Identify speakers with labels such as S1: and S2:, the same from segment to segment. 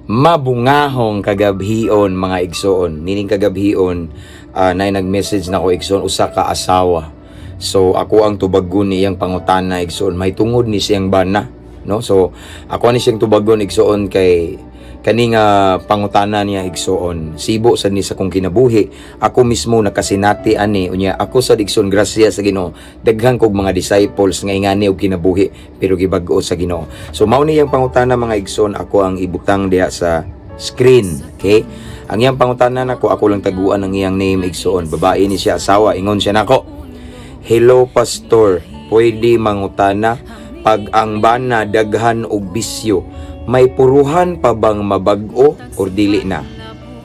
S1: Mabungahong kagabhion, mga igsoon. Nining kagabhion, nay nag-message na ko, igsoon, usa ka asawa. So ako ang tubagon ni iyang pangutana, igsoon, may tungod ni siyang bana, no? So ako ni siyang tubagon, igsoon, kay kani nga pangutana niya, igsoon, sibo sad ni sa kong kinabuhi. Ako mismo nakasinati ani. Unya ako sa igsoon, grasya sa Ginoo, daghan kog mga disciples nga ingani og kinabuhi pero gibag-o sa Ginoo. So mao ni iyang pangutana, mga igsoon. Ako ang ibutang diha sa screen, okay? Ang iyang pangutana nako, ako lang taguan ang iyang name, igsoon. Babae ni siya, asawa. Ingon siya nako, "Hello Pastor, pwede mangutana? Pag ang bana daghan og bisyo, may puruhan pa bang mabag-o or dili na?"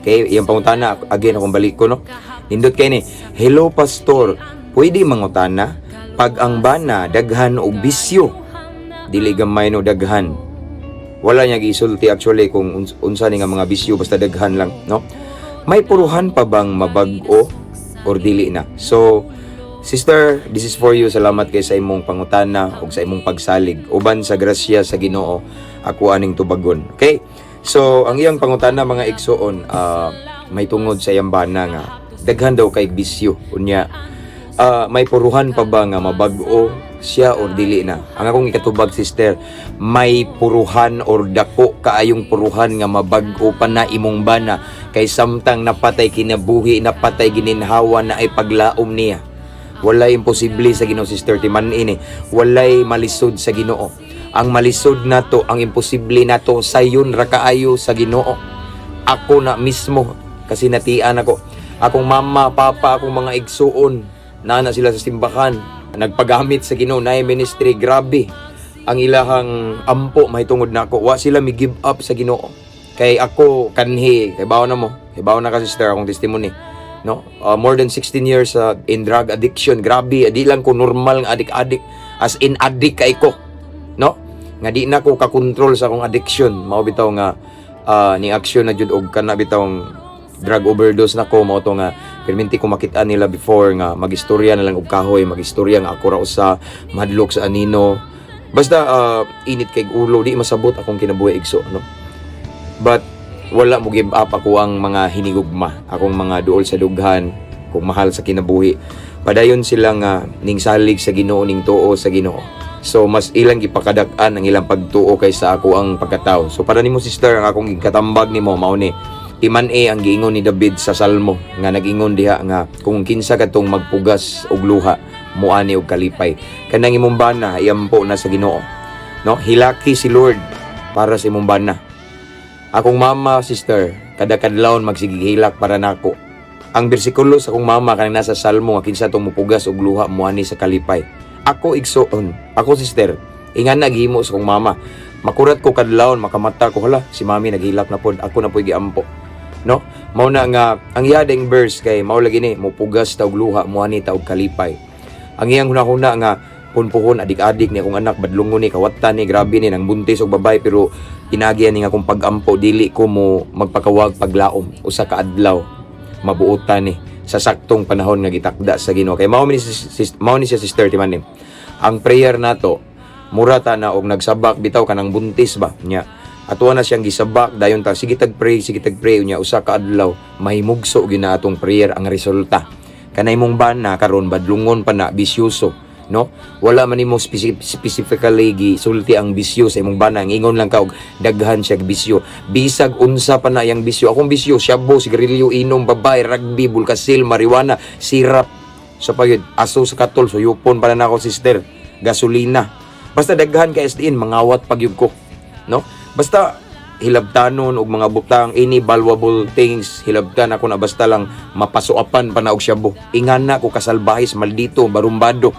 S1: Okay, iyang pangutana, again akong balik ko, no. Nindot kay ni. "Hello Pastor, pwede mangutana? Pag ang bana daghan og bisyo," dili gamay no, daghan. Wala niya gisulti actually kung unsa ni nga mga bisyo, basta daghan lang, no? "May puruhan pa bang mabag-o or dili na?" So, sister, this is for you. Salamat kay sa imong pangutana ug sa imong pagsalig. Uban sa grasya sa Ginoo, ako aning tubagon. Okay? So, ang iyang pangutana, mga igsoon, may tungod sa iyang bana nga daghan daw kay bisyo. Unya, may puruhan pa ba nga mabag-o siya or dili na? Ang akong ikatubag, sister, may puruhan or dako kaayong puruhan nga mabag-o pa na imong bana kay samtang naa pa tay kinabuhi, naa pa tay gininhawa na ay paglaom niya. Walay imposible sa Ginoo, sister, timan ini. Walay malisod sa Ginoo. Ang malisod nato, ang imposible nato, sayon ra kaayo sa Ginoo. Ako na mismo kasi natian ako. Akong mama, papa, akong mga igsuon, naa na sila sa simbahan, nagpagamit sa Ginoo, na ministry, grabe ang ilahang ampo mahitungod nako. Wa sila mi give up sa Ginoo. Kay ako kanhi, kay bawo na mo. Kay bawo na ka, sister, akong testimony. No? More than 16 years in drug addiction. Grabe, di lang ko normal nga adik-adik, as in addict kay ko. No? Nga di na ko kakontrol sa akong addiction. Mao bitaw nga ni action na jud og kana bitawng drug overdose nako. Mao to nga perminti ko makita nila before nga magistorya na lang og kahoy, magistorya nga ako ra usa mahadlok sa anino, basta init kay ulo, di masabot akong kinabuhi, igso, no? But wala mo give up ako ang mga hinigugma, akong mga duol sa dughan, kung mahal sa kinabuhi, padayon sila nga ning salig sa Ginoo, ning tuo sa Ginoo. So mas ilang gipakadak-an ang ilang pagtuo kaysa ako ang pagkatao. So para nimo, sister, ang akong gikatambag nimo mao ni timan-i ang giingon ni David sa Salmo nga nag-ingon diha nga kung kinsa katong magpugas og luha, muani og kalipay. Kanang imong bana, iampo na sa Ginoo, no? Hilaki si Lord para sa imong bana. Akong mama, sister, kada kadlawon magsigig hilak para nako. Ang bersikulo sa akong mama kanang nasa Salmo nga kinsa tong mupugas og luha, muani sa kalipay. Ako, igsoon, ako, sister, ingan naghimo sa akong mama. Makurat ko kadlawon, makamata ko, hala, si mami naghilak na pod, ako na po'y giampo, no? Mao na nga ang yadeng verse kay mao lagi ni mupugas ta og luha, muani ta og kalipay. Ang iyang hunahuna nga punpuhon, adik-adik ni akong anak, badlungon ni, kawatan ni, grabe ni nang buntis og babae, pero pinagian ni nga akong pag-ampo, dili ko mo magpakawag paglaom, usa ka adlaw mabuotan ni sa saktong panahon nga gitakda sa Ginoo. Kay mao ni siya, sister, timanin. Ang prayer nato mura ta na og nagsabak bitaw, kanang buntis ba nya, atuwa na siyang gisabak, dayon ta sige tag pray, sige tag pray, unya usa ka adlaw mahimugso gyud na atong prayer ang resulta. Kanay mong bana karon badlungon pa na, bisyoso, no? Wala man nimo specifically gisulti ang bisyo sa imong bana, ang ingon lang ka og daghan siya bisyo. Bisag unsa pa na yang bisyo. Akong bisyo, shabu, sigarilyo, inom, babae, rugby, bulkasil, marijuana, sirap sa pagid, aso sa katol, suyupon pa na nako, sister, gasolina, basta daghan ka SDN, mangawat pagyud ko, no? Basta hilabtanon og mga butang, any valuable things, hilabtan ako na basta lang mapasuapan pa na og shabu. Ingana ko kasalbahis, maldito, barumbado.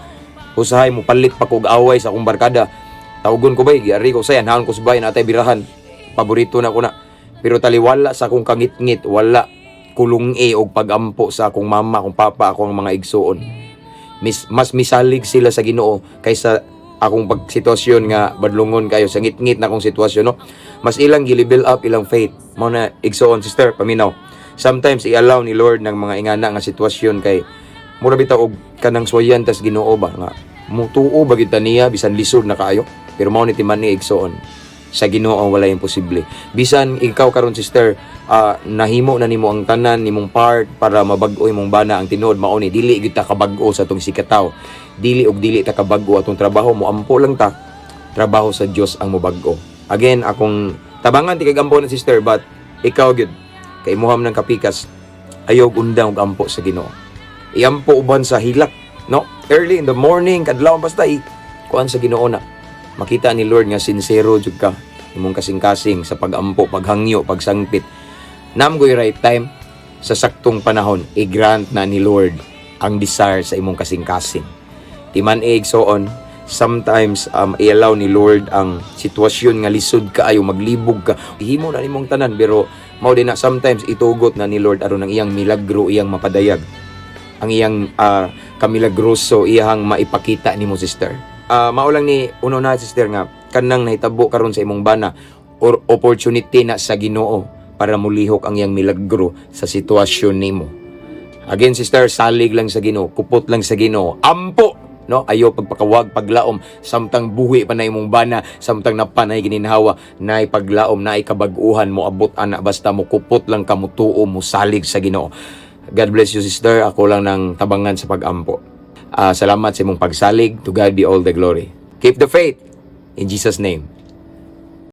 S1: Usahay mo palit pa ko og away sa akong barkada. Tawgon ko bay, giari ko sayan, haon ko sa bay natay birahan. Paborito na ko na. Pero taliwala sa akong kangitngit, wala kulungi og pagampo sa akong mama, akong papa, akong mga igsuon. Mas misalig sila sa Ginoo kaysa akong pagsitwasyon nga badlungon kayo sa ngitngit na akong sitwasyon, no? Mas ilang gi-level up ilang faith. Mao na, igsuon, sister, paminaw. Sometimes i-allow ni Lord ng mga ingana nga sitwasyon kay mura bitaw og kanang swayan tas Ginoo ba nga mutuo ba gid ta niya bisan lisod na kaayo. Pero mao ni timan ni, igsuon. Sa Ginoo wala imposible. Bisan ikaw karon, sister, nahimo na nimo ang tanan nimong part para mabag-o imong bana, ang tinuod mao ni dili gyud ta kabag-o sa atong sikataw. Dili og dili ta kabag-o atong trabaho, mo ampo lang ta. Trabaho sa Dios ang mobag-o. Again, akong tabangan ti kag ampo na, sister, but ikaw gyud kay imuham ng kapikas, ayaw undang og ampo sa Ginoo. Iampo uban sa hilak, no? Early in the morning, kadlawon, basta i kuan sa Ginoo na. Makita ni Lord nga sincero jud ka imong kasing-kasing sa pagampo, paghangyo, pagsangpit. Namgoy right time sa saktong panahon, i-grant na ni Lord ang desire sa imong kasing-kasing. Timan so on, sometimes i-allow ni Lord ang sitwasyon nga lisod kaayo, maglibog ka. Himo na nimong tanan, pero mao din na sometimes itugot na ni Lord aron ang iyang milagro iyang mapadayag. Ang iyang kamilagroso iyang maipakita nimo, sister. Mao lang ni uno na, sister, nga kanang nahitabo karon sa imong bana or opportunity na sa Ginoo para mulihok ang iyang milagro sa sitwasyon nimo. Again, sister, salig lang sa Ginoo, kupot lang sa Ginoo. Ampo, no? Ayo pagpakawag, paglaom samtang buhi pa na imong bana, samtang napanay gininhawa, nay paglaom, nay kabag-uhan mo abot ana basta mo kupot lang ka, mutuo, mo salig sa Ginoo. God bless you, sister. Ako lang nang tabangan sa pagampo. Salamat sa imong pagsalig. To God be all the glory. Keep the faith. In Jesus' name.